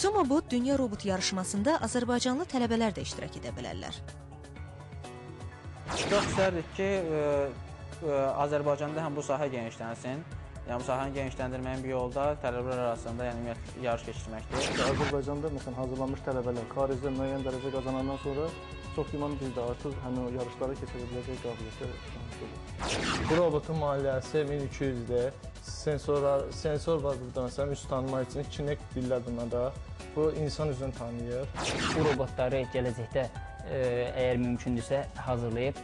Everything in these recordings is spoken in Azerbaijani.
Sumobot Dünya Robot Yarışmasında azərbaycanlı tələbələr də iştirak edə bilərlər. Çox istərdik ki, Azərbaycanda həm bu sahə genişlənsin. Yəni, bu sahəni genişləndirməyin bir yolu da tələbələr arasında, yəni, ümumiyyətlə, yarış keçirməkdir. Azərbaycanda, məsələn, hazırlanmış tələbələr xaricdə müəyyən dərəcə qazanandan sonra çox güman biz də artıq həmin o yarışlara keçirə biləcək qabiliyyətə malik oluruq. Bu robotun maliyyəsi 1200-dir. Sensor var burada, məsələn, üz tanımaq üçün Kinect deyirlər buna da. Bu, insan üzünü tanıyır. Bu robotları gələcəkdə əgər mümkündürsə hazırlayıb,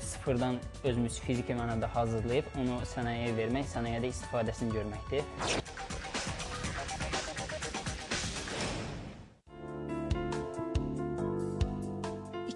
sıfırdan özümüz fiziki mənada hazırlayıb, onu sənayeyə vermək, sənayedə istifadəsini görməkdir.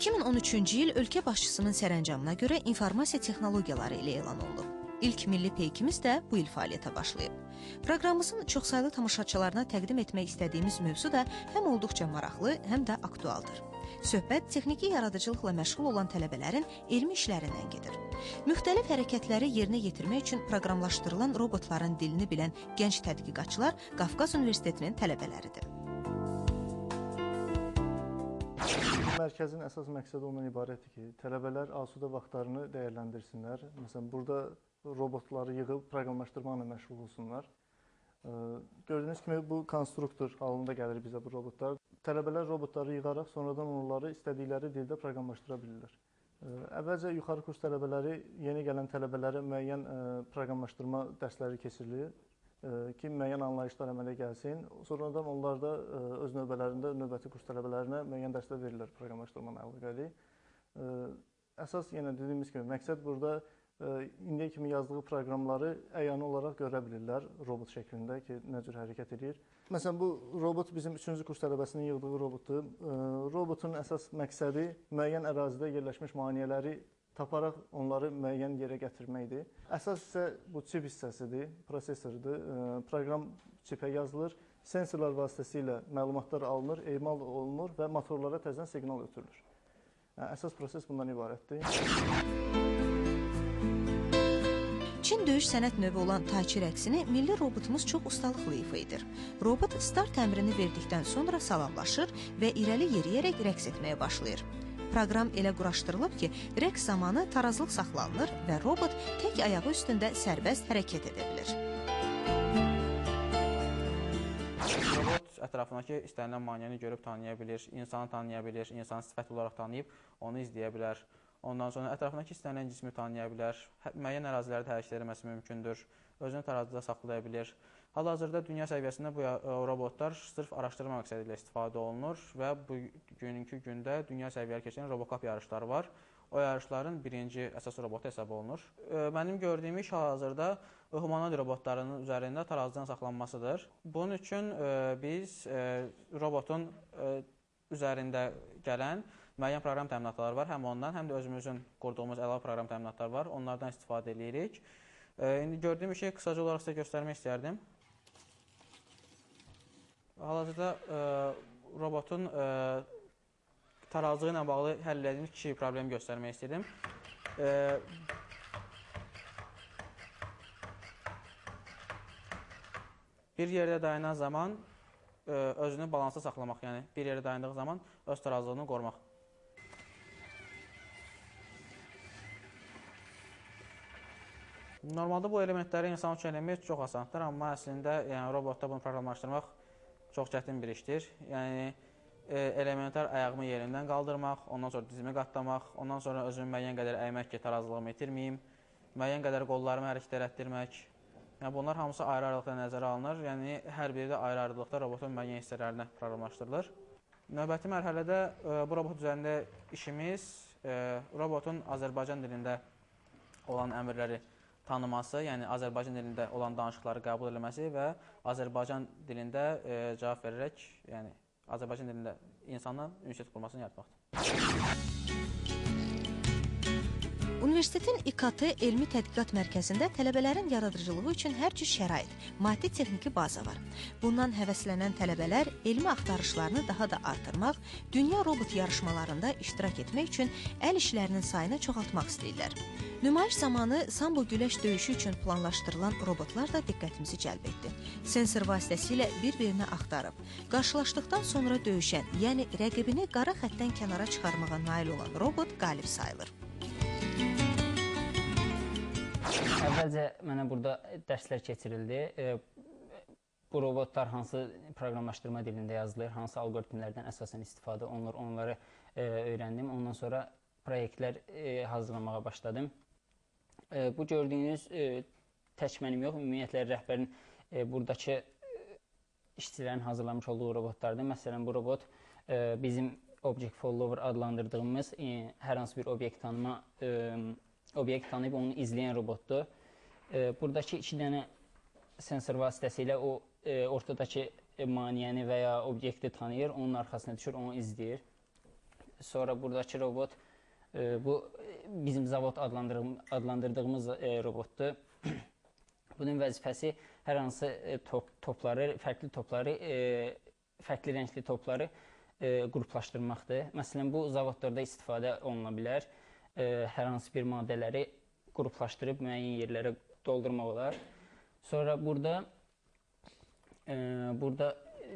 ...2013-cü il ölkə başçısının sərəncamına görə informasiya texnologiyaları ilə elan olunub. İlk milli peykimiz də bu il fəaliyyətə başlayıb. Proqramımızın çoxsaylı tamaşaçılarına təqdim etmək istədiyimiz mövzu da həm olduqca maraqlı, həm də aktualdır. Söhbət texniki yaradıcılıqla məşğul olan tələbələrin elmi işlərindən gedir. Müxtəlif hərəkətləri yerinə yetirmək üçün proqramlaşdırılan robotların dilini bilən gənc tədqiqatçılar Qafqaz Universitetinin tələbələridir. Mərkəzin əsas məqsədi ondan ibarətdir ki, tələbələr asudə vaxtlarını dəyərləndirsinlər. Məsələn, burada robotları yığıb proqramlaşdırmaqla məşğul olsunlar. Gördüyünüz kimi bu konstruktor halında gəlir bizə bu robotlar. Tələbələr robotları yığaraq sonradan onları istədikləri dildə proqramlaşdıra bilirlər. Əvvəlcə yuxarı kurs tələbələri, yeni gələn tələbələrə müəyyən proqramlaşdırma dərsləri keçirilir ki, müəyyən anlayışlar əmələ gəlsin. Sonradan onlar da öz növbələrində növbəti kurs tələbələrinə müəyyən dərslər verirlər proqramlaşdırma ilə əlaqəli. Əsas yenə dediyimiz kimi məqsəd burada indiyə kimi yazdığı proqramları əyani olaraq görə bilirlər robot şəklində ki, nə cür hərəkət edir. Məsələn, bu robot bizim 3-cü kurs tələbəsinin yığdığı robotdur. Robotun əsas məqsədi müəyyən ərazidə yerləşmiş maneələri taparaq onları müəyyən yerə gətirməkdir. Əsas isə bu çip hissəsidir, prosesordur. Proqram çipə yazılır, sensorlar vasitəsilə məlumatlar alınır, emal olunur və motorlara təzədən siqnal ötürülür. Əsas proses bundan ibarətdir. Çin döyüş sənət növü olan tayçi rəqsini milli robotumuz çox ustalıqla ifa edir. Robot start əmrini verdikdən sonra salamlaşır və irəli yeriyərək rəqs etməyə başlayır. Proqram elə quraşdırılıb ki, rəqs zamanı tarazlıq saxlanılır və robot tək ayağı üstündə sərbəst hərəkət edə bilir. Robot ətrafındakı istənilən maneəni görüb tanıya bilir, insanı tanıya bilir, insanı sifət olaraq tanıyıb onu izləyə bilər. Ondan sonra ətrafındakı istənilən cismi tanıya bilər, müəyyən ərazilərdə hərəkət etməsi mümkündür, özünü tarazlıqda saxlaya bilir. Hal-hazırda dünya səviyyəsində bu robotlar sırf araşdırma məqsədi ilə istifadə olunur və bugünkü gündə dünya səviyyəli keçirilən Robocop yarışları var. O yarışların birinci əsas robotu hesab olunur. Mənim gördüyüm iş hal-hazırda humanoid robotlarının üzərində tarazlığın saxlanmasıdır. Bunun üçün biz robotun üzərində gələn müəyyən proqram təminatları var. Həm ondan, həm də özümüzün qurduğumuz əlavə proqram təminatları var. Onlardan istifadə edirik. İndi gördüyüm işi qısaca olaraq sizə göstərmək istərdim. Hal-hazırda robotun tarazlığı ilə bağlı həll etdiyimiz kiçik problemi göstərmək istəyirdim. Bir yerdə dayanan zaman özünü balansda saxlamaq, yəni bir yerdə dayandığı zaman öz tarazlığını qorumaq. Normalda bu elementləri insan üçün eləmək çox asandır, amma əslində yəni, robotda bunu proqramlaşdırmaq çox çətin bir işdir. Yəni, elementar ayağımı yerindən qaldırmaq, ondan sonra dizimi qatlamaq, ondan sonra özümü müəyyən qədər əymək ki, tarazlığımı itirməyim, müəyyən qədər qollarımı hərəkət elətdirmək. Yəni, bunlar hamısı ayrı-ayrılıqda nəzərə alınır. Yəni, hər biri də ayrı-ayrılıqda robotun müəyyən hissələrinə proqramlaşdırılır. Növbəti mərhələdə bu robot üzərində işimiz robotun Azərbaycan dilində olan əmrləri tanıması, yəni Azərbaycan dilində olan danışıqları qəbul eləməsi və Azərbaycan dilində cavab verərək, yəni Azərbaycan dilində insanla ünsiyyət qurmasını yaratmaqdır. Universitetin İKT Elmi Tədqiqat Mərkəzində tələbələrin yaradıcılığı üçün hər cür şərait, maddi-texniki baza var. Bundan həvəslənən tələbələr elmi axtarışlarını daha da artırmaq, dünya robot yarışmalarında iştirak etmək üçün əl işlərinin sayını çoxaltmaq istəyirlər. Nümayiş zamanı sambo güləş döyüşü üçün planlaşdırılan robotlar da diqqətimizi cəlb etdi. Sensor vasitəsilə bir-birini axtarıb, qarşılaşdıqdan sonra döyüşən, yəni rəqibini qara xəttdən kənara çıxarmağa nail olan robot qalib sayılır. Əvvəlcə mənə burada dərslər keçirildi. Bu robotlar hansı proqramlaşdırma dilində yazılır, hansı alqoritmlərdən əsasən istifadə olunur, onları öyrəndim. Ondan sonra proyektlər hazırlamağa başladım. Bu gördüyünüz tək mənim yox, ümumiyyətlə rəhbərin buradakı işçilərin hazırlamış olduğu robotlardır. Məsələn, bu robot bizim Object Follower adlandırdığımız hər hansı bir obyekt tanıma, obyekt tanıyıb onu izləyən robotdur. Buradakı iki dənə sensor vasitəsilə o ortadakı maneəni və ya obyekti tanıyır, onun arxasına düşür, onu izləyir. Sonra buradakı robot, bu bizim zavod adlandırdığımız robotdur. Bunun vəzifəsi hər hansı topları, fərqli topları, fərqli rəngli topları qruplaşdırmaqdır. Məsələn, bu zavodlarda istifadə oluna bilər. Hər hansı bir maddələri qruplaşdırıb müəyyən yerlərə doldurmaq olar. Sonra burada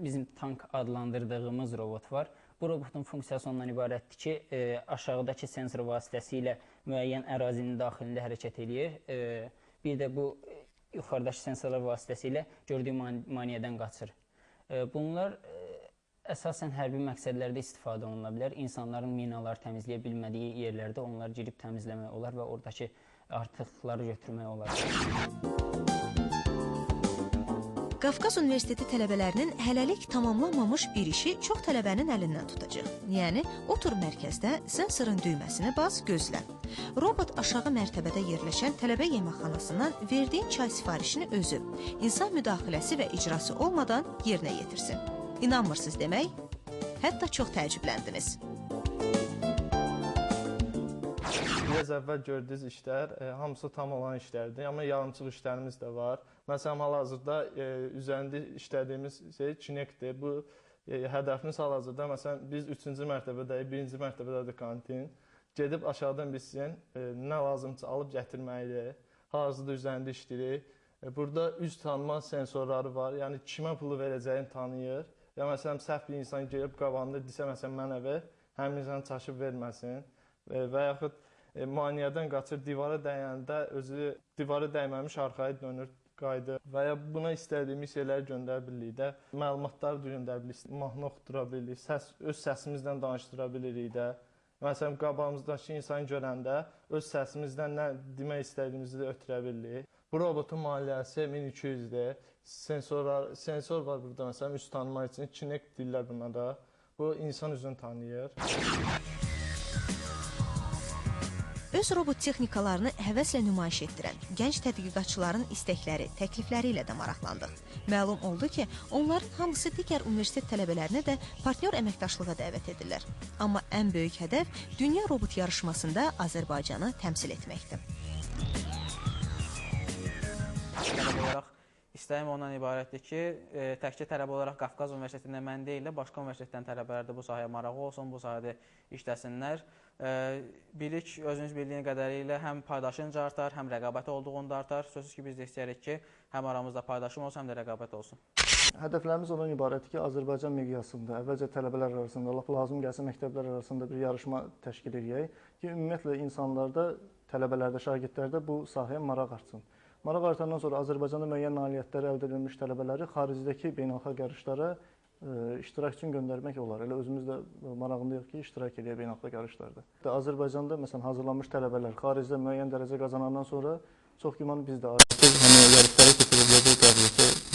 bizim tank adlandırdığımız robot var. Bu robotun funksiyası ondan ibarətdir ki, aşağıdakı sensor vasitəsilə müəyyən ərazinin daxilində hərəkət eləyir. Bir də bu yuxarıdakı sensorlar vasitəsilə gördüyü maneədən qaçır. Bunlar əsasən hərbi məqsədlərdə istifadə oluna bilər. İnsanların minaları təmizləyə bilmədiyi yerlərdə onları girib təmizləmək olar və oradakı artıqları götürmək olar. Qafqaz Universiteti tələbələrinin hələlik tamamlanmamış bir işi çox tələbənin əlindən tutacaq. Yəni, otur mərkəzdə sensorun düyməsini bas, gözlə. Robot aşağı mərtəbədə yerləşən tələbə yeməkxanasından verdiyin çay sifarişini özü, insan müdaxiləsi və icrası olmadan yerinə yetirsin. İnanmırsınız demək, hətta çox təəccübləndiniz. Biraz əvvəl gördüyünüz işlər hamısı tam olan işlərdir, amma yarımçıq işlərimiz də var. Məsələn, hal-hazırda üzərində işlədiyimiz şey Kinect-dir. Bu hədəfimiz hal-hazırda, məsələn, biz 3-cü mərtəbədəyik, 1-ci mərtəbədədir kantin. Gedib aşağıdan bilsin, nə lazımsa alıb gətirməlidir. Hal-hazırda üzərində işləyirik. Burada üz tanıma sensorları var, yəni kimə pulu verəcəyini tanıyır. Ya məsələn, səhv bir insan gəlib qabağında desə, məsələn, mənə ver, həmin insan çaşıb verməsin. Və yaxud maneədən qaçır, divara dəyəndə özü divara dəyməmiş arxaya dönür, qayıdır. Və ya buna istədiyimiz şeyləri göndərə bilirik də, məlumatları da göndərə bilirik, mahnı oxutdura bilirik, öz səsimizlə danışdıra bilirik də. Məsələn, qabağımızdakı insanı görəndə öz səsimizlə nə demək istədiyimizi də ötürə bilirik. Bu robotun maliyyəsi 1200-dir. Sensor var burada, məsələn, üz tanımaq üçün. Kinect deyirlər buna da. Bu, insan üzünü tanıyır. Öz robot texnikalarını həvəslə nümayiş etdirən gənc tədqiqatçıların istəkləri, təklifləri ilə də maraqlandıq. Məlum oldu ki, onların hamısı digər universitet tələbələrini də partnyor əməkdaşlığa dəvət edirlər. Amma ən böyük hədəf dünya robot yarışmasında Azərbaycanı təmsil etməkdir. Tələbə olaraq istəyim ondan ibarətdir ki, təkcə tələbə olaraq Qafqaz Universitetində mən deyil də, başqa universitetdən tələbələr də bu sahəyə marağı olsun, bu sahədə işləsinlər. Bilik özünüz bildiyin qədərilə həm paydaşınca artar, həm rəqabət olduğunda artar. Sözsüz ki, biz də istəyirik ki, həm aramızda paydaşım olsun, həm də rəqabət olsun. Hədəflərimiz ondan ibarətdir ki, Azərbaycan miqyasında, əvvəlcə tələbələr arasında, lap lazım gəlsə məktəblər arasında bir yarışma təşkil eləyək ki, ümumiyyətlə insanlarda, tələbələrdə, şagirdlərdə bu sahəyə maraq artsın. Maraq artandan sonra Azərbaycanda müəyyən nailiyyətlər əldə edilmiş tələbələri xaricdəki beynəlxalq yarışlara iştirak üçün göndərmək olar. Elə özümüz də marağındayıq ki, iştirak eləyək beynəlxalq yarışlarda. Azərbaycanda məsələn hazırlanmış tələbələr xaricdə müəyyən dərəcə qazanandan sonra çox güman biz də artıq həmin yarışlara keçiriləcək qabiliyyətə